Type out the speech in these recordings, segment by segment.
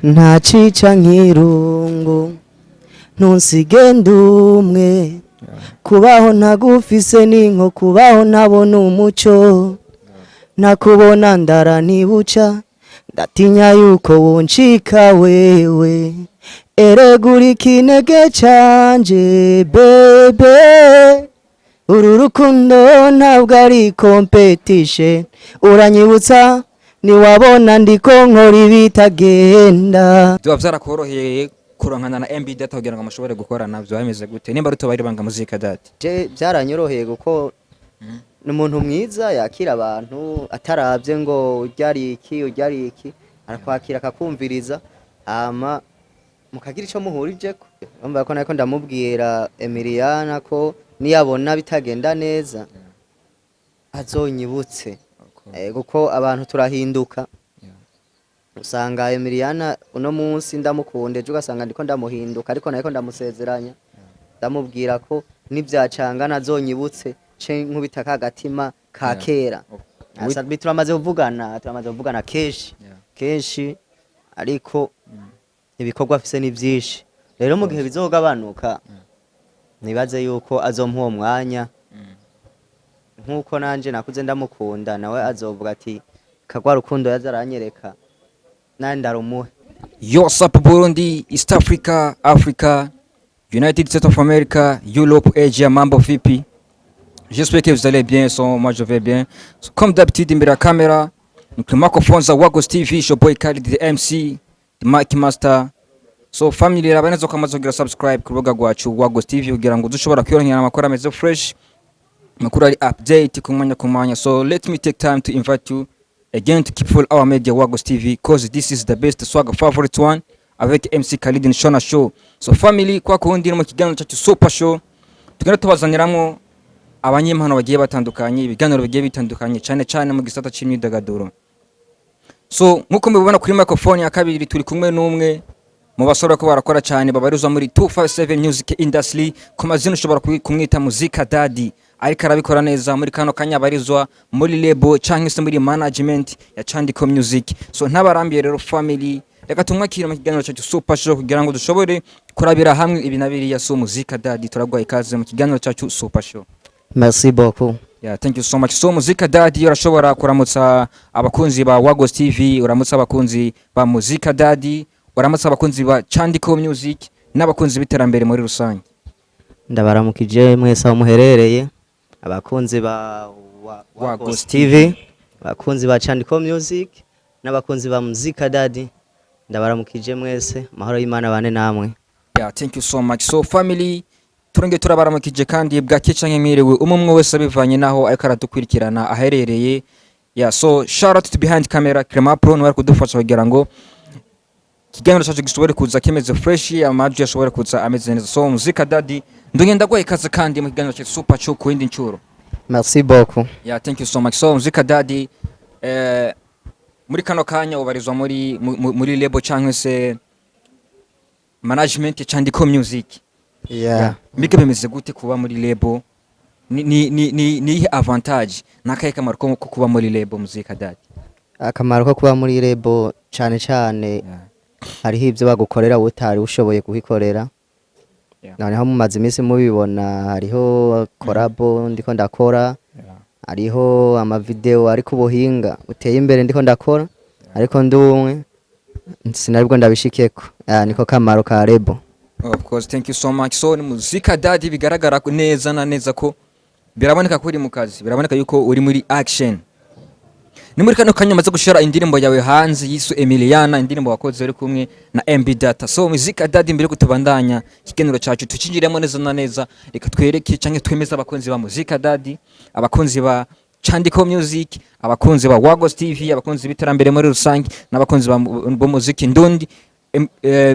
Nta cica nk'irungu, ntunsige ndumwe. Kubaho ntagufise ni nko kubaho ntabona umuco. Nakubona ndara ntibuca, ndatinya yuko woncika wewe. Erega uri ikinege canje, bébé. Uru rukundo ntabwo ari competition. Uranyibutsa niwabona ndiko nkora ibitagenda. Byaba byarakoroheye kuronkana na MB Data kugira ngo mushobore gukorana? Byaba bimeze gute nimba rutoba ari banga, Muzika Daddy? Je byaranyoroheye kuko ni umuntu mwiza, yakira abantu atarabye ngo urya ari iki, urya ari iki. Arakwakira, akakumviriza, hama mukagira ico muhurijeko. Urumva ko nariko ndamubwira Emiliana ko niyabona bitagenda neza azonyibutse. Kuko abantu turahinduka. Usanga Emiliana uno munsi ndamukunda, ejo ugasanga ndiko ndamuhinduka. Ariko nariko ndamusezeranya, ndamubwira ko nivyacangana azonyibutse, ce nkubita ka gatima ka kera. Asa- turamaze kuvugana kenshi kenshi, ariko ibikorwa afise ni vyinshi. Rero mu gihe bizogabanuka, nibaze yuko azompa uwo mwanya nk'uko nanje nakuze ndamukunda. Nawe azovuga ati kagwa rukundo yaza aranyereka, nanje ndarumuhe. Yo, what's up Burundi, East Africa, Africa, United States of America, Europe, Asia, mambo vipi? J'espère que vous allez bien, so moi je vais bien. So, comme d'habitude, imbere ya kamera, ni kuri microphone za Wagos TV, your boy Khalid the MC, the Mic Master. So family, raba neza ko amaze kugira subscribe ku rubuga rwacu Wagos TV kugira ngo dushobora kwiyongera amakuru ameze fresh, amakuru ari update ku mwanya ku mwanya. So let me take time to invite you again to keep follow our media Wagos TV, cause this is the best swag favorite one avec MC Khalid Nshona Show. So family, kwa kundi no mu kiganiro cyacu Super Show tugenda tubazaniramwo abanyempano bagiye batandukanye, ibiganiro bigiye bitandukanye, cyane cyane mu gisata c'imyidagaduro. So nkuko mubibona kuri microphone ya kabiri, turi kumwe n'umwe mu basore ko barakora cyane, babarizwa muri 257 Music Industry. Ku mazina ushobora kumwita Muzika Daddy, ariko arabikora neza. Muri kano kanya abarizwa muri label cyangwa se muri management ya Chandiko Music. So ntabarambiye rero family, reka tumwakire mu kiganiro cyacu Super Show kugira ngo dushobore kurabira hamwe ibi na biriya. So Muzika Daddy, turaguha ikaze mu kiganiro cyacu Super Show. Merci beaucoup. Yeah, thank you so much. So Muzika Daddy, urashobora kuramutsa abakunzi ba Wagos TV, uramutsa abakunzi ba Muzika Daddy, uramutsa abakunzi ba Chandiko Music n'abakunzi b'iterambere muri rusange. Ndabaramukije mwese aho muherereye, abakunzi ba Wagos Wagos TV, abakunzi ba Chandiko Music n'abakunzi ba Muzika Daddy. Ndabaramukije mwese, amahoro y'Imana bane namwe. Yeah, thank you so much. So family, turongeye turabaramukije kandi bwake canke mwiriwe, umwe umwe wese abivanye naho ariko aradukurikirana aherereye. Yeah, so shout out to behind camera Crema Pro, niwe ari kudufasha kugira ngo ikiganiro cyacu gishobore kuza kimeze fresh, amajwi ashobore kuza ameze neza. So Muzika Daddy, ndongenda guha ikaze kandi mu kiganiro cyacu Super Show ku yindi ncuro. Merci beaucoup. Yeah, thank you so much. So Muzika Daddy, muri kano kanya ubarizwa muri label cyangwa se management ya Chandiko Music. Yeah. Mbega bimeze gute kuba muri label? Ni iyihe avantage, n'akahe kamaro ko kuba muri label, Muzika Daddy? Akamaro ko kuba muri label, cane cane hariho ivyo bagukorera utari ushoboye kubikorera. Noneho mumaze iminsi mubibona, hariho collabo ndiko ndakora, hariho amavideo ari ku buhinga buteye imbere ndiko ndakora, ariko ndumwe sinaribwo ndabishikeko. Ah, niko kamaro ka label. Of course, thank you so much. So ni Muzika Daddy, bigaragara neza na neza ko biraboneka ko uri mu kazi, biraboneka yuko uri muri action. Ni muri kano kanya umaze gushira indirimbo yawe hanze yiswe Emiliana, indirimbo wakoze uri kumwe na MB Data. So Muzika Daddy, mbere ko tubandanya ikiganiro cyacu tucinjiremo neza na neza, reka twereke canke twemeze abakunzi ba Muzika Daddy, abakunzi ba Chandiko Music, abakunzi ba Wagos TV, abakunzi b'iterambere muri rusange n'abakunzi ba b'umuziki ndundi.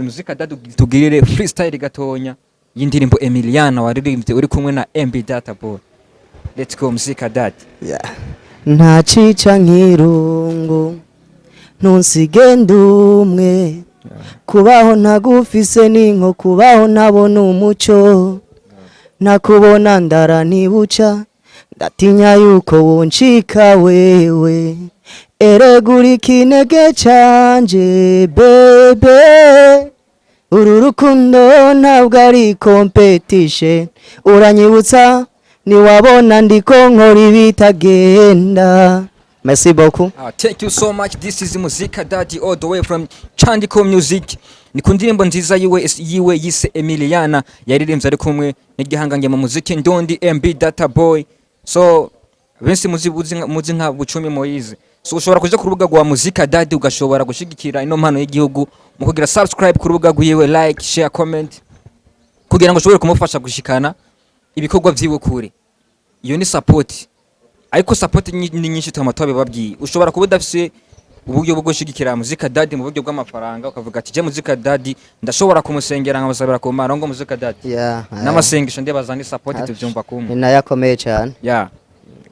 Muzika Daddy, tugirire freestyle gatonya y'indirimbo Emiliana waririmbye uri kumwe na MB Data Boy. Let's go, Muzika Daddy. Yeah. Nta cica nk'irungu, ntunsige ndumwe. Kubaho ntagufise ni nko kubaho ntabona umuco. Nakubona ndara ntibuca, ndatinya yuko woncika wewe. Erega uri ikinege canje bébé, uru rukundo ntabwo ari competition. Uranyibutsa niwabona ndiko nkora ibitagenda. Merci beaucoup. Thank you so much. This is Muzika Daddy all the way from Chandiko Music. Ni ku ndirimbo nziza yiwe yise Emiliana, yaririmbye ari kumwe n'igihangange mu muziki Ndondi MB Data Boy. So benshi muzi nka Bucumi Moise. So ushobora kuja ku rubuga rwa Muzika Daddy, ugashobora gushigikira ino mpano y'igihugu mu kugira subscribe ku rubuga rwiwe, like, share, comment, kugira ngo ushobore kumufasha gushikana ibikorwa vyiwe kure. Iyo ni support, ariko support ni nyinshi. Twama twabibabwiye, ushobora kuba udafise uburyo bwo gushigikira Muzika Daddy mu buryo bw'amafaranga, ukavuga ati: "Je Muzika Daddy ndashobora kumusengera, nkamusabira ku Mana ngo Muzika Daddy." N'amasengesho ndibaza ni support, tuvyumva kumwe. Ni nayo akomeye cyane. Ya,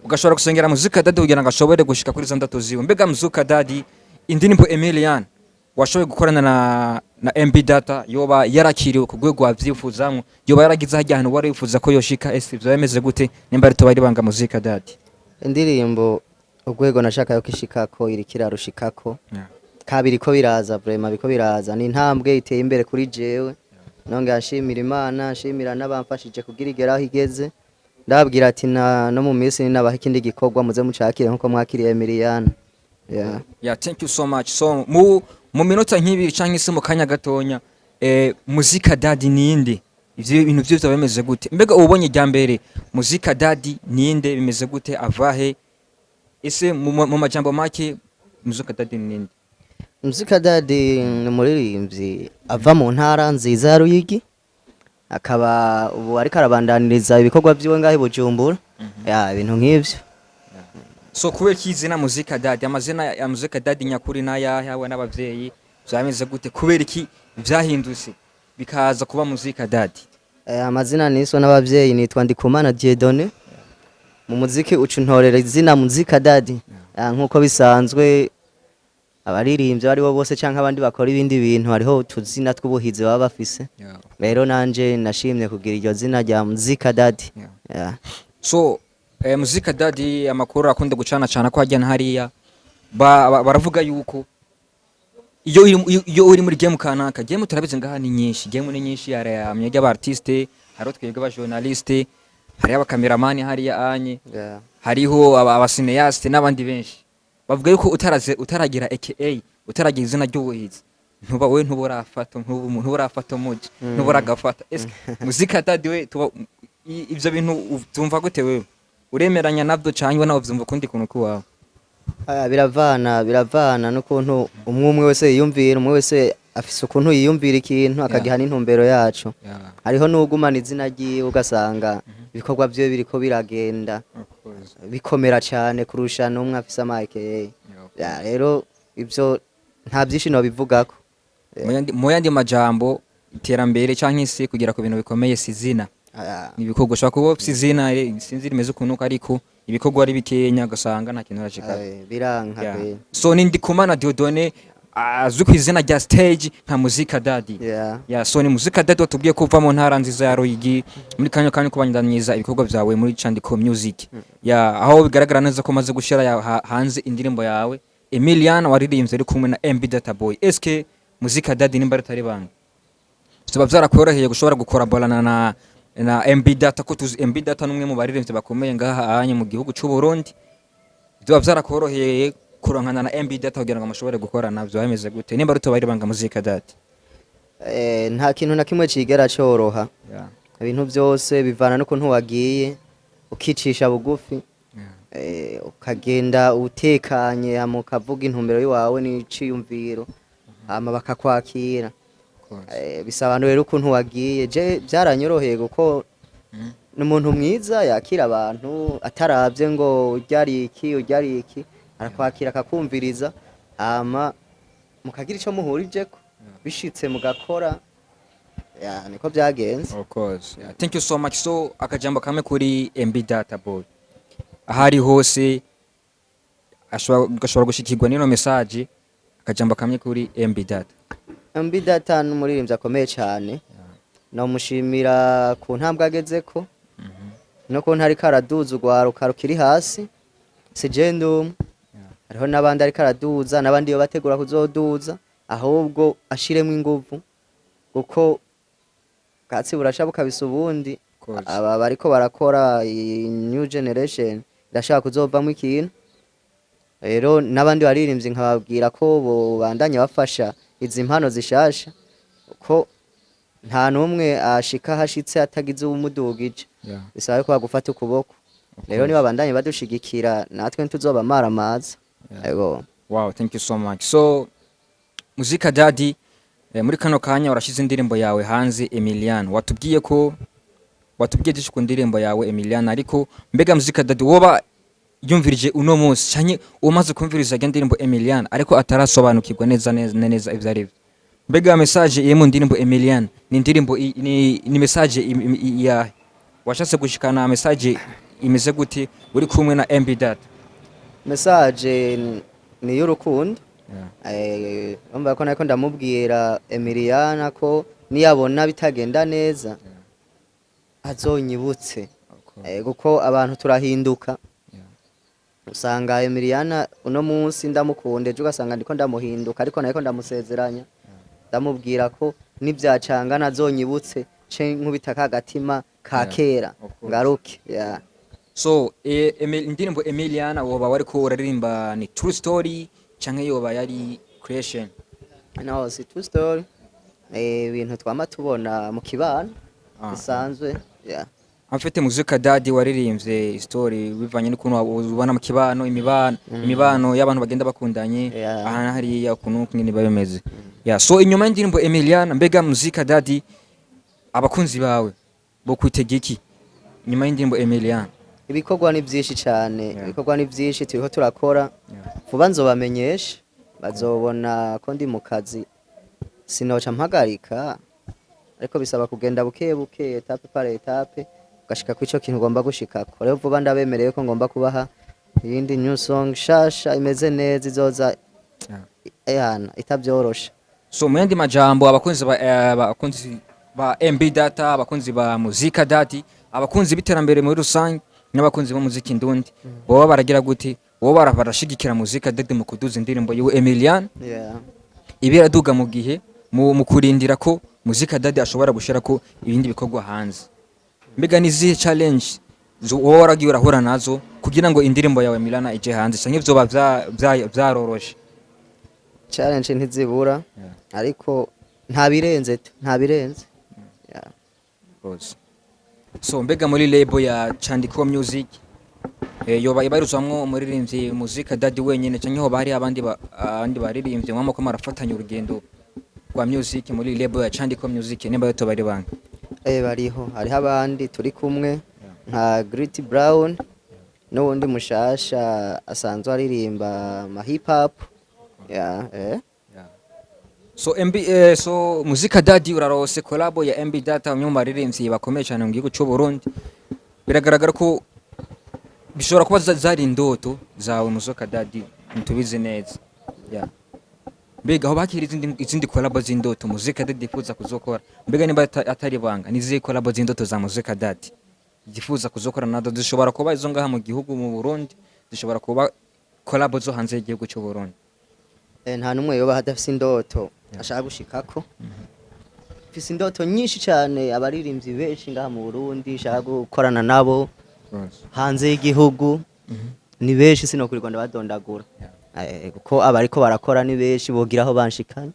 ugashobora gusengera Muzika Daddy kugira ngo ashobore gushika kuri izo ndoto ziwe. Mbega Muzika Daddy, indirimbo Emilian washoboye gukorana na MB Data yoba yarakiriwe ku rwego wavyifuzamwo? Yoba yaragize harya hantu wari wifuza ko yoshika? Ese vyoba bimeze gute nimba ari tuba banga, Muzika Daddy? Indirimbo urwego nashaka yo kishikako iriko irarushikako kabiri ko biraza, vraiment biko biraza. Ni intambwe iteye imbere kuri jewe. Nongera nshimira Imana, nshimira n'abamfashije kugira igere aho igeze. Ndababwira ati na no mu minsi ninabaha ikindi gikorwa, muze mucakire nkuko mwakiriye Emiliana, yeah. Yeah, thank you so much. So mu minota nk'ibiri canke se mu kanya gatonya, Muzika Daddy ninde? Ivyo bintu vyo vyaba bimeze gute? Mbega ubonye rya mbere Muzika Daddy ninde? Bimeze gute? Avahe? Ese mu majambo make, Muzika Daddy ninde? Muzika Daddy ni umuririmbyi ava mu ntara nziza ya Ruyigi, akaba ubu ariko arabandaniriza ibikorwa vyiwe ngaho i Bujumbura, ya, ibintu nk'ivyo. So kubera ko izina Muzika Daddy, amazina ya Muzika Daddy nyakuri n'ayahe hawe n'abavyeyi? Vyameze gute? Kubera iki vyahindutse bikaza kuba Muzika Daddy? Amazina niswe n'abavyeyi nitwa Ndikumana Dieudonné. Mu muziki uca untorera izina Muzika Daddy. Nkuko bisanzwe, abaririmbyi abo aribo bose canke abandi bakora ibindi bintu, hariho utuzina tw'ubuhizi baba bafise. Rero nanje nashimye kugira iryo zina rya Muzika Daddy. Yeah. So Muzika Daddy, amakuru akunda gucana cana ko hajya na hariya baravuga yuko iyo uri muri game kanaka, game turabizi ngaha ni nyinshi, game ni nyinshi, hari amyega aba artiste, hariho twebwe aba journaliste, hariho aba cameraman hariya anye, hariho aba cinéaste n'abandi benshi. Bavuga yuko utaragira aka, utaragira izina ry'ubuhizi, ntuba we ntuburafata, ntuburafata umuji, ntuburagafata. Ese Muzika Daddy we tuba ivyo bintu uvyumva gute? Wewe uremeranya navyo canke nawe uvyumva ukundi kuntu kuwawe? Aya, biravana n'ukuntu umwe umwe wese yiyumvira. Umwe wese afise ukuntu yiyumvira ikintu, akagiha n'intumbero yaco. Hariho n'ugumana izina ryiwe, ugasanga ibikorwa vyiwe biriko biragenda bikomera cane kurusha n'umwe afise ama AKA. Ya, rero ivyo nta vyinshi nobivugako. Mu yandi majambo, iterambere canke se kugera ku bintu bikomeye si izina, Aya, ni ibikorwa. Ushobora kuba ufise izina, sinzi rimeze ukuntu, ariko ibikorwa ari bikenya, ugasanga nta kintu urashikako. Biranka pe. So ni Ndikumana Dieudonné azwi ku izina rya stage nka Muzika Daddy. Ya, so ni Muzika Daddy watubwiye ko uva mu ntara nziza ya Ruyigi, muri kanya kanya kubandanyiriza ibikorwa byawe muri Chandiko Music. Ya, aho bigaragara neza ko umaze gushira hanze indirimbo yawe Emilian waririmbye ari kumwe na MB Data Boy. Eske Muzika Daddy, nimba ritari banga, biba byarakoroheye gushobora gukoraborana na MB Data, ko tuzi MB Data n'umwe mu baririmbyi bakomeye ngaha anye mu gihugu cy'u Burundi? Biba byarakoroheye kuronkana na MB Data kugira ngo mushobore gukorana? Byo bimeze gute nimba rutoba banga, Muzika Daddy? Nta kintu na kimwe cigera coroha. Ibintu byose bivana n'ukuntu wagiye ukicisha bugufi, ukagenda utekanye, hama ukavuga intumbero yiwawe n'iciyumviro, hama bakakwakira. Bisaba rero ukuntu wagiye. Je byaranyoroheye kuko ni umuntu mwiza yakira abantu ataravye ngo urya ari iki, urya ari iki. Arakwakira, akakumviriza, hama mukagira ico muhurijeko, bishitse mugakora. Ya, niko byagenze. Of course. Yeah. Thank you so much. So akajambo kamwe kuri MB Data Boy. Ahari hose ashobora gushikirwa n'ino message, akajambo kamwe kuri MB Data. MB Data ni umuririmbyi akomeye cyane. Namushimira ku ntambwe agezeko no ku ariko araduza urwaruka rukiri hasi. Si je ndumwe. Hariho n'abandi ariko araduza, n'abandi yo bategura kuzoduza. Ahubwo ashiremo inguvu, kuko bwatsi burasha bukabisa ubundi. Course. Aba bariko barakora, iyi new generation irashaka kuzovamwo ikintu. Rero n'abandi baririmbyi nkababwira ko bobandanya bafasha izi mpano zishasha, ko nta n'umwe ashika hashitse atagize uwumudugije. Bisaba ko bagufata ukuboko. Rero nibabandanye badushigikira, natwe ntituzoba maramaza. Ego. Wow, thank you so much. So Muzika Daddy, muri kano kanya urashize indirimbo yawe hanze, Emiliano. Watubwiye ko watubwiye byinshi ku ndirimbo yawe Emiliano, ariko mbega Muzika Daddy woba yumvirije uno munsi canke umaze kumviriza iyo ndirimbo Emiliano ariko atarasobanukirwa neza neza neza ivyo ari byo, mbega message iri mu ndirimbo Emiliano ni indirimbo ni message ya washatse gushikana, message imeze gute uri kumwe na MB Data? Message ni y'urukundo. Urumva ko nariko ndamubwira Emiliana ko niyabona bitagenda neza azonyibutse. Kuko abantu turahinduka. Usanga Emiliana uno munsi ndamukunda, ejo ugasanga ndiko ndamuhinduka, ariko nariko ndamusezeranya, ndamubwira ko nivyacangana azonyibutse, ce nkubita ka gatima ka kera Of course. ngaruke, yeah. So indirimbo Emiliana woba wariko uraririmba ni true story canke yoba yari creation? No, si true story, ibintu twama tubona mu kibano bisanzwe, yeah. Amfite Muzika Daddy waririmbye story bivanye n'ukuntu ubona mu kibano, imibano y'abantu bagenda bakundanye aha hariya, ukuntu nyine biba bimeze. Yeah, so inyuma y'indirimbo Emiliana, mbega Muzika Daddy abakunzi bawe bo kwitega iki inyuma y'indirimbo Emiliana? Ibikorwa ni byinshi cyane. Ibikorwa ni byinshi turiko turakora. Vuba nzobamenyesha, bazobona ko ndi mu kazi, sinoca mpagarika, ariko bisaba kugenda buke buke, étape par étape, ugashika kuri ico kintu ugomba gushikako. Rero vuba ndabemereye ko ngomba kubaha iyindi new song shasha imeze neza, izoza ehana itabyoroshe. So mu yandi majambo, abakunzi ba MB Data, abakunzi ba Muzika Daddy, abakunzi b'iterambere muri rusange n'abakunzi b'umuziki ndundi, boba baragira gute? Boba barashigikira Muzika Daddy mu kuduza indirimbo yiwe Emilian iba iraduga mu gihe mu kurindira ko Muzika Daddy ashobora gushira ko ibindi bikorwa hanze. Mbega ni izihe challenge woba waragiye urahura nazo kugira ngo indirimbo yawe Emiliana ije hanze, canke vyoba vyaroroshe? Challenge ntizibura, ariko nta birenze tu, nta birenze, yeah. Rose. So mbega muri label ya Chandiko Music, yoba ibarizwamwo umuririmbyi Muzika Daddy wenyene, canke hoba hari abandi baririmbyi mwama ko marafatanya urugendo rwa music muri label ya Chandiko Music, nimba yoto bari bange? Bariho, hariho abandi turi kumwe nka Gritty Brown n'uwundi mushasha asanzwe aririmba ma hip hop, yeah. So MB so Muzika Daddy urarose collabo ya MB Data, umwe mu baririmbyi bakomeye cyane mu gihugu cy'u Burundi. Biragaragara ko bishobora kuba zari indoto zawe, Muzika Daddy, ntitubizi neza. Yeah. Mbega aho bakira izindi collabo z'indoto Muzika Daddy yifuza kuzokora, mbega nimba atari banga, nizihe collabo z'indoto za Muzika Daddy yifuza kuzokora nazo? Zishobora kuba izo ngaha mu gihugu mu Burundi, zishobora kuba collabo zo hanze y'igihugu cy'u Burundi. Nta n'umwe yoba adafise indoto ashaka gushikako. Mfise indoto nyinshi cyane, abaririmbyi benshi ngaha mu Burundi nshaka gukorana nabo, hanze y'igihugu ni benshi, sinokurirwa ndabadondagura. Kuko abariko barakora ni benshi, bogira aho banshikanye.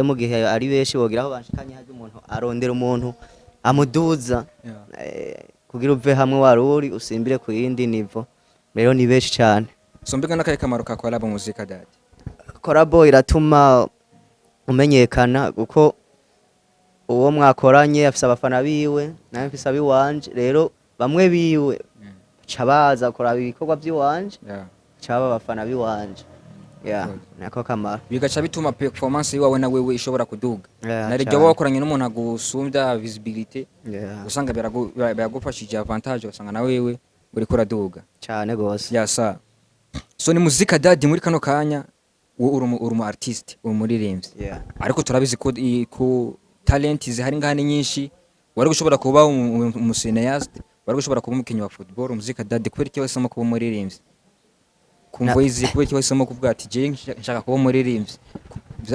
Mu gihe ari benshi bogira aho banshikanye, harya umuntu arondera umuntu amuduza kugira uve hamwe wari uri usimbire ku yindi niveau. Rero ni benshi cyane. So mbega n'akahe kamaro ka collabo, Muzika Daddy? Collabo iratuma umenyekana, kuko uwo mwakoranye afise abafana biwe, nawe mfise abiwanje. Rero bamwe biwe baca baza kuraba ibikorwa by'iwanje, baca baba abafana biwanje, yeah. Good. Nako kamaro. Bigaca bituma performance yiwawe na wewe ishobora kuduga. Nariryo Cane. wakoranye n'umuntu agusumbya visibility, usanga biragufashije avantage, usanga na wewe uriko uraduga. Cane gose. Yasa. So ni Muzika Daddy, muri kano kanya wowe uri umu artiste, uri umuririmbyi, ariko turabizi ko talent zihari ngaha ni nyinshi. Wari gushobora kuba umu cinéaste, wari gushobora kuba umukinnyi wa football. Muzika Daddy, kubera iki wahisemo kuba umuririmbyi? Ku mvo izi, kubera iki wahisemo kuvuga ati jewe nshaka kuba umuririmbyi?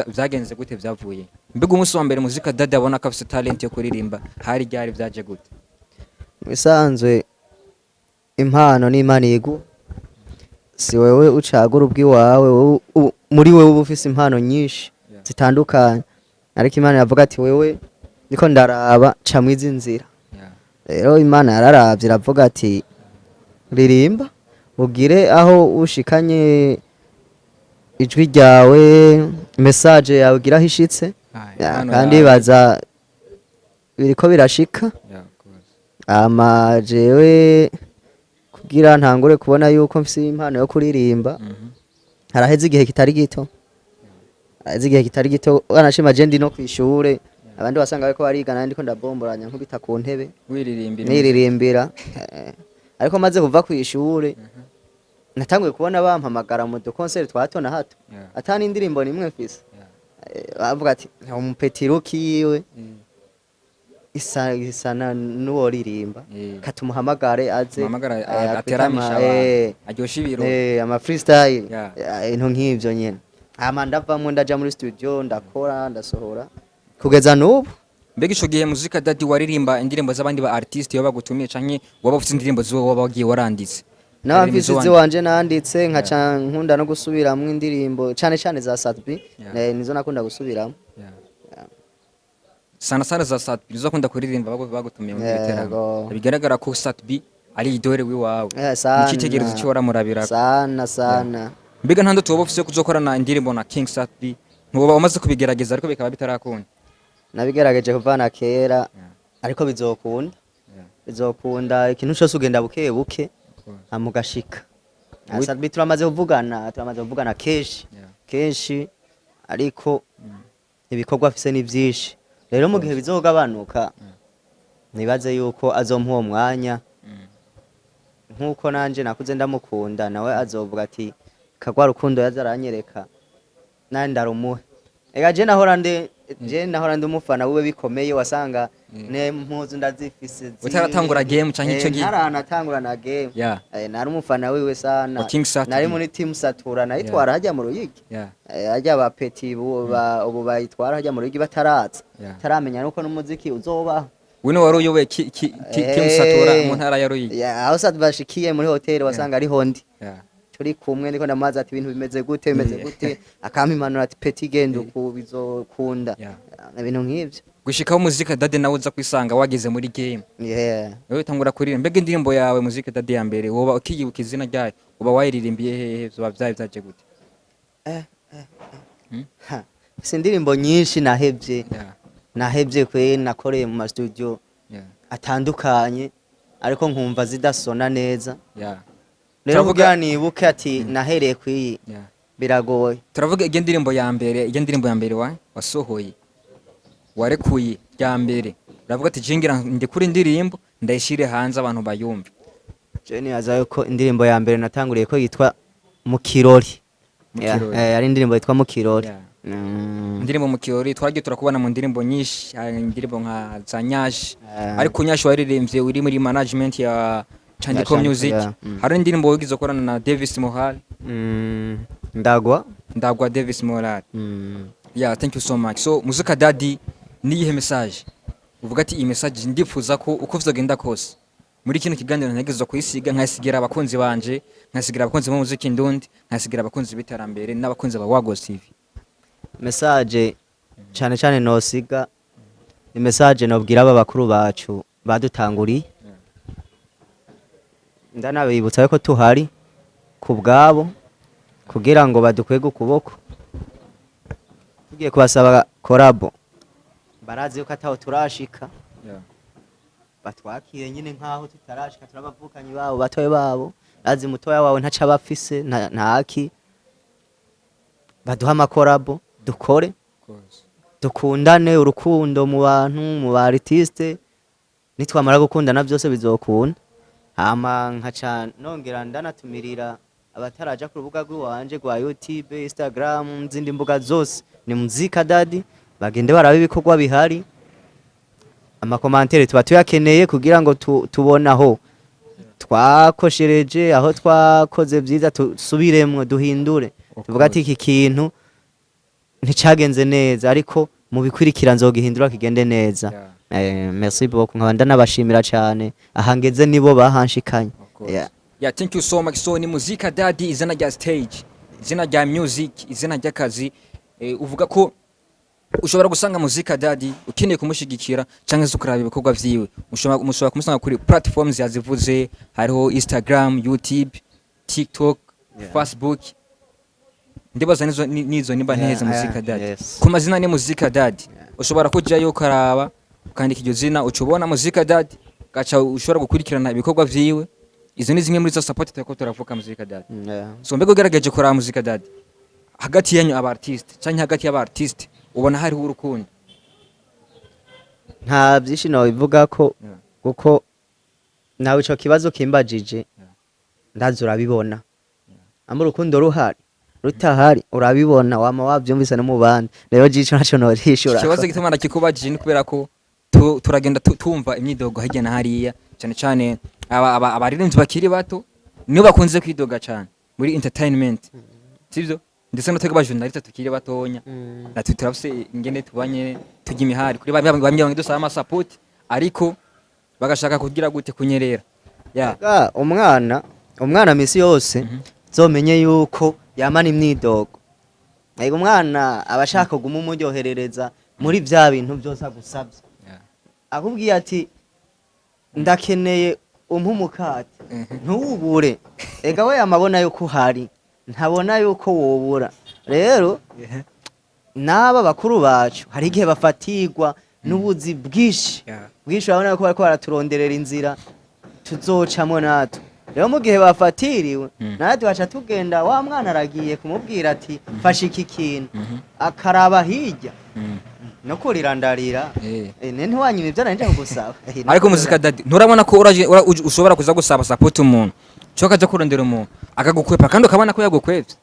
Vyagenze gute? Vyavuye mbega umunsi wa mbere Muzika Dadi abona ko afise talent yo kuririmba hari ryari? Vyaje gute? Mu bisanzwe impano n'Imana yiguha, si wewe ucagura ubw'iwawe. Wowe muri wewe uba ufise impano nyinshi zitandukanye, ariko Imana iravuga ati: "Wewe niko ndaraba, ca mwizi nzira." Rero Imana yararavye iravuga ati: "Ririmba ugire aho ushikanye ijwi ryawe, message yawe ugira aho ishitse." Ah, Ya, impano kandi yawe. baza biriko birashika. Yeah, of course. Ama jewe kugira ntangure kubona yuko mfise impano yo kuririmba, haraheze igihe kitari gito, haraheze igihe kitari gito. Wanashima je ndi no kwishure, abandi wasanga bariko bariga, nanje ndiko ndabomboranya nkubita ku ntebe. Wiririmbira. Niririmbira. Ariko maze kuva kwishure natanguye kubona bampamagara mu dukonseri twa hato na hato, ata n'indirimbo nimwe mfise. Bavuga ati: "Umupeti ruki yiwe isa n'uworirimba, katumuhamagare aze." Muhamagara akwite ateramisha abantu, aryoshe ibiro. Ama freestyle, ibintu nk'ivyo nyene. Hama ndavamwo, ndaja muri studio, ndakora, ndasohora kugeza n'ubu. Mbega ico gihe Muzika Dadi waririmba indirimbo z'abandi ba artiste iyo bagutumiye, canke waba ufite indirimbo ziwe waba wagiye waranditse? Naba Waririmba mfise izo iziwanje nanditse, nkaca nkunda no gusubiramwo indirimbo cane cane za Sat-B. Nizo nakunda gusubiramwo. Sana sana za Sat-B nizo akunda kuririmba bagutumiye mu biteramo. Yego. Bigaragara ko Sat-B ari idole wiwawe. Sana. Nicitegererezo cyo waramurabira. Sana sana. Mbega nta ndoto woba ufise yo kuzokorana indirimbo na King Sat-B? Ntuba umaze kubigerageza ariko bikaba bitarakunda? Nabigerageje kuva na kera, ariko bizokunda. Bizokunda. Ikintu cyose ugenda buke buke hama ugashika. Sat-B turamaze kuvugana kenshi, kenshi, ariko ibikorwa afise ni byinshi. Rero mu gihe bizogabanuka, nibaze yuko azompa uwo mwanya, nk'uko nanje nakuze ndamukunda, nawe azovuga ati: "Kagwa rukundo yaza aranyereka, nanje ndarumuhe." Ega je nahora ndi umufana wiwe bikomeye, wasanga ne mpuzu ndazifise Utaratangura game canke ico gihe? Ntaranatangura na game. Nari umufana wiwe sana. Wa King Sat Nari B. muri team Satura, nayitwara hajya mu Ruyigi. Hajya ba petit ubu bayitwara hajya mu Ruyigi bataraza, taramenya nuko n'umuziki uzobaho. Wino wari uyoboye Team Satura mu ntara ya Ruyigi. Yeah, aho Sat bashikiye muri hoteli wasanga ariho ndi. Turi kumwe, ndiko ndamubaza ati: "Ibintu bimeze gute, bimeze gute?" Akampa impanuro ati: "Petit, genda uku, bizokunda." Ibintu nk'ivyo. Gushikaho Muzika Dadi nawe uza kwisanga wageze muri game, wewe utangura kuririmba. Mbega indirimbo yawe Muzika Dadi ya mbere woba ukiyibuka izina ryayo? Uba wayiririmbiye hehe? Zoba vyari vyaje gute? Ha, si indirimbo nyinshi nahevye. Nahevye kwe nakoreye mu ma studio atandukanye, ariko nkumva zidasona neza. Rero kugira nibuke ati nahereye kwiyi, biragoye. Turavuga iyo ndirimbo ya mbere, iyo ndirimbo ya mbere wasohoye, warekuye rya mbere, uravuga ati: "Jingira ndikure indirimbo ndayishire hanze abantu bayumve." Je nibaza yuko indirimbo ya mbere natanguriye ko yitwa Mu Kirori. Mu Yeah, Kirori. ari indirimbo yitwa Mu Kirori. Indirimbo Mu Kirori twagiye turakubona mu ndirimbo nyinshi, hari indirimbo nka za Nyashi, ariko Nyashi waririmbye uri muri management ya Chandiko Chandiko, Music. yeah. Hari indirimbo wigize gukorana na Davis Mohal. Ndagwa. Ndagwa, Davis Mohal. Yeah, thank you so much. So Muzika Daddy, niyihe message uvuga ati: "Iyi message ndifuza ko uko vyogenda kose muri kino kiganiro ntegerezwa kuyisiga, nkasigira abakunzi banje, nkasigira abakunzi b'umuziki ndundi, nkasigira abakunzi b'iterambere n'abakunzi ba Wagos TV"? Message cyane cyane nosiga ni message nobwira aba bakuru bacu badutanguriye. Ndanabibutsa ko tuhari ku bwabo kugira ngo badukwege ukuboko tugiye kubasaba collabo. Barazi yuko ataho turashika, batwakire nyine nkaho tutarashika, turabavukanyi babo, batoye babo. Azi mutoya wawe ntaca abafise ntaki, baduha ama collabo dukore, dukundane, urukundo mu bantu, mu ba artiste. Nitwamara gukundana byose bizokunda. Hama nkaca nongera ndanatumirira abataraja ku rubuga rw'iwanje rwa YouTube, Instagram, n'izindi mbuga zose, ni Muzika Dadi, bagende barabe ibikorwa bihari. Ama commentaires tuba tuyakeneye kugira ngo tubone aho. Twakoshereje, aho twakoze vyiza tusubiremwo, duhindure, tuvuga ati iki kintu nticagenze neza, ariko mu bikurikira nzogihindura kigende neza. Merci beaucoup, nkaba ndanabashimira cyane, aha ngeze nibo bahanshikanye. Of course. Yeah. Yeah, thank you so much. So ni Muzika Daddy, izina rya stage, izina rya music, izina ry'akazi. Uvuga ko ushobora gusanga Muzika Daddy ukeneye kumushigikira cyangwa se ukaraba ibikorwa vyiwe. Mushobora kumusanga kuri platforms yazivuze, hariho Instagram, YouTube, TikTok, Facebook. Ndibaza nizo niba nteze Muzika Daddy. Yes. Ku mazina ni Muzika Daddy. Ushobora kujayo ukaraba, ukandika iryo zina, uca ubona Muzika Daddy, gaca ushobora gukurikirana ibikorwa vyiwe. Izo ni zimwe muri zo support turiko turavuga, Muzika Daddy. So mbega ugerageje kuraba, Muzika Daddy, hagati yanyu aba artiste canke hagati y'aba artiste, ubona hariho urukundo? Nta byinshi nobivuga ko kuko nawe ico kibazo kimbajije. Ndazi urabibona amba urukundo ruhari rutahari, urabibona, wama wavyumvise no mu bandi. Rero jico naco norishura. Ikibazo gituma nakikubajije ni kubera ko turagenda tumva imyidogo hirya na hariya, cyane cyane abaririmbyi bakiri bato nibo bakunze kwidoga cyane muri entertainment, sivyo? Ndetse no twebwe abajournaliste tukiri batonya, natwe turafise ingene tubanye, tujya imihari kuri bamwe bamwe dusaba amasupport, ariko bagashaka kugira gute, kunyerera ya. Ga, umwana misi yose zomenye yuko yamana imyidogo. Ego, umwana aba ashaka kuguma umuryoherereza muri vya bintu byose agusabye. Akubwiye ati ndakeneye umpe umukate, ntuwubure. Ega we yamabona yuko uhari, ntabona yuko wobura. Rero n'aba bakuru bacu hari igihe bafatirwa n'ubuzi bwinshi bwinshi, urabona ko bariko baraturonderera inzira tuzocamo natwe. Rero mu gihe bafatiriwe, natwe baca tugenda, wa mwana aragiye kumubwira ati fasha iki kintu, akaraba hirya no kurira ndarira. Ne ntiwanyima ibyo nari nje kugusaba. Ariko Muzika Daddy, nturabona ko ushobora kuza gusaba support umuntu, cyo akaja kurondera umuntu akagukwepa, kandi ukabona ko yagukwevye,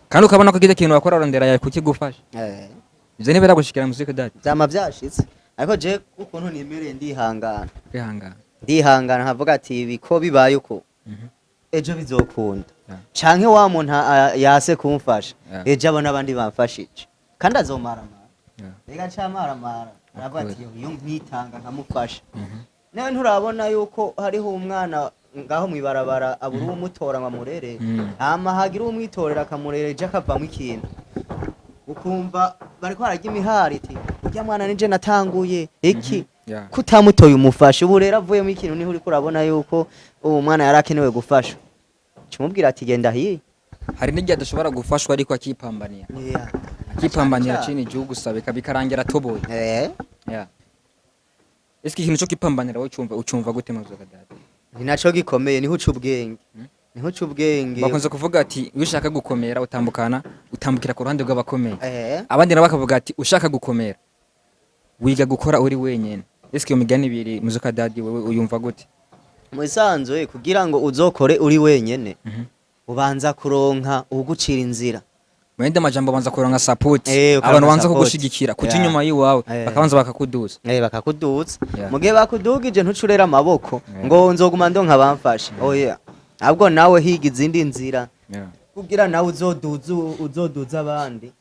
kandi ukabona ko kijya kintu wakora arondera yawe kukigufasha? Ivyo ntibiragushikira, Muzika Daddy? Vyama vyashitse, ariko je ukuntu nimereye ndihangana. Kwihangana. Ndihangana, nkavuga ati ibi ko bibaye uko, ejo bizokunda, canke wa muntu yase kumfasha, ejo abona abandi bamfashije kandi azomaramara. Rega camaramara aravuga ati iyo nkitanga nkamufasha. Nawe nturabona yuko hariho umwana ngaho mwibarabara abura uwumutora ngo amurere, hama hagira uwumwitorera akamurera, ejo akavamwo ikintu, ukumva bariko bararya imihari iti urya mwana nije natanguye iki, kutamutoye umufasha, ubu rero avuyemo ikintu, niho uriko urabona yuko uwo mwana yari akenewe gufasha, cumubwira ati genda hiya. Hari n'igihe adashobora gufashwa ariko akipambaniya, akipambanira chini igihugu sabika bikarangira atoboye. Ese ikintu cyo kwipambanira wowe ucumva gute, Muzika Daddy? Ni naco gikomeye, niho uca ubwenge, niho uca ubwenge. Bakunze kuvuga ati iyo ushaka gukomera utambukana, utambukira ku ruhande rw'abakomeye. Abandi nabo bakavuga ati ushaka gukomera wiga gukora uri wenyene. Ese iyo migani ibiri, Muzika Daddy, wewe uyumva gute? Mu bisanzwe, kugira ngo uzokore uri wenyene, ubanza kuronka uwugucira inzira. Mu yandi majambo, banza kuronka support, Ukaronka abantu banza support. kugushigikira kuja inyuma y'iwawe, bakabanza bakakuduza. Bakakuduza. Mu gihe bakudugije, ntucurera amaboko ngo nzoguma ndonka bamfashe, oya, ahubwo nawe higa izindi nzira kugira nawe uzoduza abandi,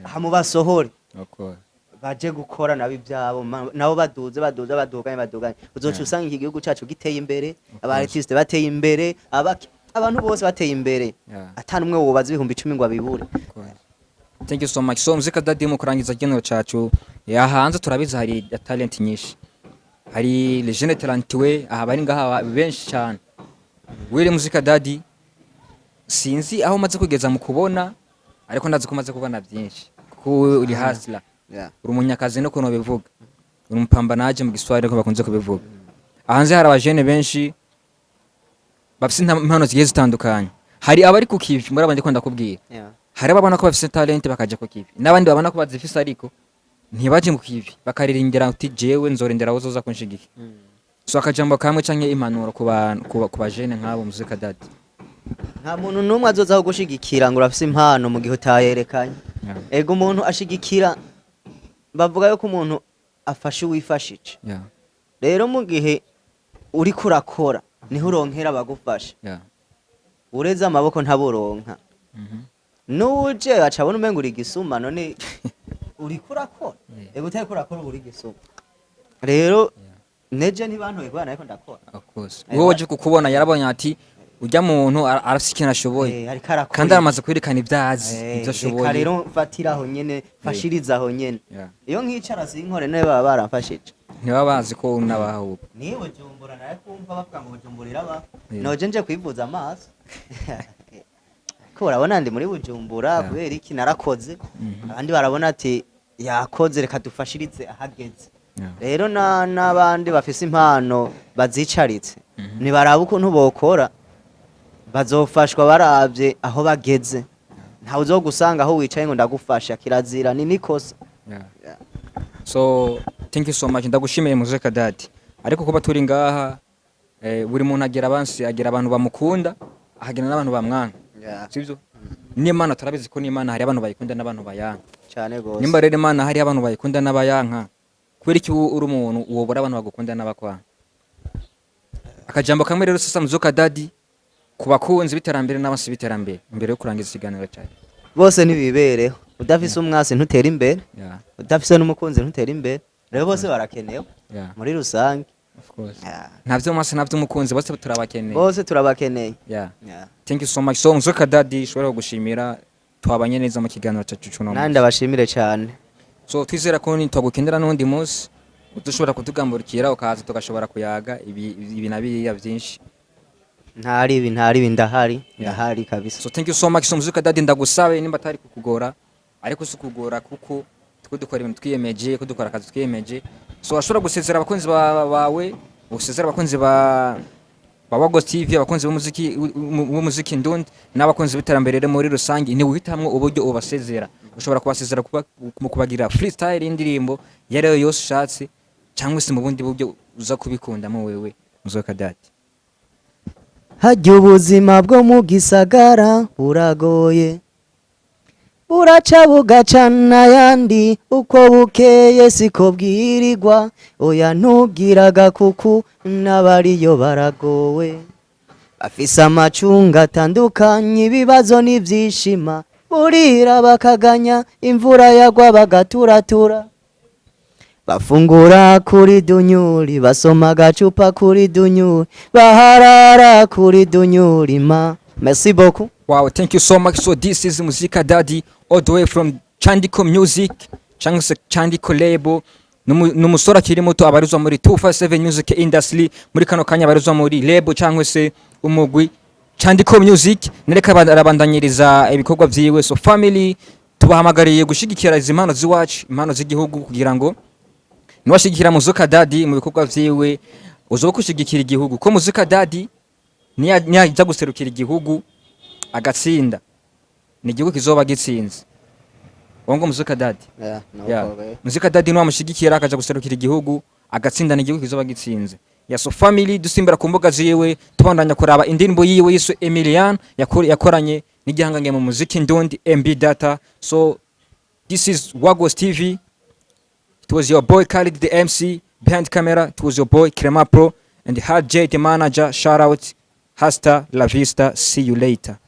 hama ubasohore Of course. baje gukora nabo ibyabo, nabo baduze, baduze, baduganye, baduganye, uzoca usanga iki gihugu cacu giteye imbere, aba artiste bateye imbere, abantu bose bateye imbere, ata numwe wobaza 10,000 ngo abibure. Thank you so much. So Muzika Daddy, mu kurangiza kino cacu, ya hanze turabizi hari talent nyinshi. Hari les jeunes talentueux aha bari ngaha benshi cyane. Wire Muzika Daddy, sinzi aho umaze kugeza mu kubona, ariko ndazi ko umaze kubona byinshi. Kuko wowe uri hustler. Uri umunyakazi no kuntu bivuga. Uri umupambanaje mu Giswahili ko bakunze kubivuga. Hanze hari abajene benshi bafise impano zigiye zitandukanye. Hari abari ku kivi muri abandi ko ndakubwira. Hari ababona ko bafise talent bakaja ku kivi, n'abandi babona ko bazifise ariko ntibaje mu kivi, bakaririmbira uti jewe nzorindera aho uzoza kunshigikira. So akajambo kamwe canke impanuro ku bantu, ku bajene nk'abo, Muzika Daddy? Nta muntu n'umwe azoza kugushigikira ngo urafise impano mu gihe utayerekanye. Ego, umuntu ashigikira, bavuga yuko umuntu afasha uwifashije. Rero mu gihe uriko urakora Niho uronkera abagufasha. Ureze amaboko ntaburonka. Nuje aca abona umenga uri igisuma. None uriko urakora? Ego, utariko urakora uba uri igisuma. Rero neje ntibantoye kubera nariko ndakora. Of course. Wowe waje kukubona, yarabonye ati ujya muntu arafise ikintu ashoboye. Ariko arakora. Kandi aramaze kwerekana ibyo azi, ibyo reka ashoboye. Rero mfatira aho nyene, mfashiriza aho nyene. Iyo nkicara sinkore, nawe baba baramfashije. Ntibaba bazi ko unabaho ubu. Ni Bujumbura nawe kumva bavuga ngo Bujumbura iraba. Noje nje kwivuza amaso ko urabona ndi muri Bujumbura. Kubera iki? Narakoze. Abandi barabona ati yakoze, reka dufashirize ahageze. Rero n'abandi bafise impano bazicaritse, nibaraba ukuntu bokora, bazofashwa baravye aho bageze. Ntawe uzogusanga aho wicaye ngo ndagufasha, kirazira, ni nikosa. So thank you so much, ndagushimiye Muzika Daddy. Ariko kuba turi ngaha, buri muntu agira abansi, agira abantu bamukunda, akagira n'abantu bamwanga, sibyo? N'Imana turabizi ko n'Imana hari abantu bayikunda n'abantu bayanka. Cane gose. Nimba rero Imana hari abantu bayikunda n'abayanka, kubera iki wowe uri umuntu wobura abantu bagukunda n'abakwanga? Akajambo kamwe rero sasa, Mzuka Daddy, ku bakunzi b'iterambere n'abasi b'iterambere, imbere yo kurangiza ikiganiro cyawe. Bose ntibibereho. Udafise umwasi ntutera imbere, udafise n'umukunzi ntutera imbere. Rero bose barakenewe muri rusange. Of course. Yeah. Nta vy'umwasi, nta vy'umukunzi, bose turabakeneye. Bose turabakeneye. Thank you so much. So Mzuka Daddy, ushobora kugushimira, twabanye neza mu kiganiro cyacu cuno Nanjye munsi. ndabashimire cyane. So twizera ko nitwagukenera n'undi munsi udushobora kutugamburikira, ukaza tugashobora kuyaga ibi na biriya byinshi. Ntari ibi, ntari ibi, ndahari, ndahari kabisa. So thank you so much. So Mzuka Daddy, ndagusabe nimba atari kukugora, ariko si kugora kuko twe dukora ibintu twiyemeje, ko dukora akazi twiyemeje. So ashobora gusezera abakunzi bawe, usezera abakunzi ba Wagos TV, abakunzi b'umuziki ndundi n'abakunzi b'iterambere rero muri rusange. Ni uhitamwo uburyo ubasezera. Ushobora kubasezera mu kubagira freestyle y'indirimbo iyo ariyo yose ushatse, cyangwa se mu bundi buryo uza kubikundamo wewe, Mzuka Daddy. Harya ubuzima bwo mu gisagara buragoye, buraca bugaca n'ayandi. Uko bukeye siko bwirirwa, oya ntubwiraga kuku n'abariyo baragowe. Bafise amacunga atandukanye, ibibazo n'ivyishima. Burira bakaganya, imvura yagwa bagaturatura. Bafungura kuri dunyuri, basoma agacupa kuri dunyuri, baharara kuri dunyuri ma. Merci beaucoup. Wow, thank you so much. So this is Muzika Daddy all the way from Chandiko Music cyangwa se Chandiko Label. Ni umusore akiri muto abarizwa muri 257 Music Industry. Muri kano kanya abarizwa muri label cyangwa se umugwi Chandiko Music. Nereka arabandanyiriza ibikorwa vyiwe. So family, tubahamagariye gushigikira izi impano z'iwacu, impano z'igihugu, kugira ngo niwashigikira Muzuka Daddy mu bikorwa vyiwe uzoba kushigikira igihugu, ko Muzuka Daddy niyaja guserukira igihugu agatsinda, ni igihugu kizoba gitsinze. Wongo Muzuka Daddy. Yeah, no problem. Muzika Daddy niwamushigikira akaja guserukira igihugu agatsinda, ni igihugu kizoba gitsinze. Ya, so family, dusimbira ku mbuga ziwe, tubandanya kuraba indirimbo yiwe yiswe Emilian, yakoranye n'igihangange mu muziki ndundi MB Data. So this is Wagos TV. It was your boy Khalid the MC behind camera. It was your boy Crema Pro and Hard J the manager. Shout out, hasta la vista, see you later.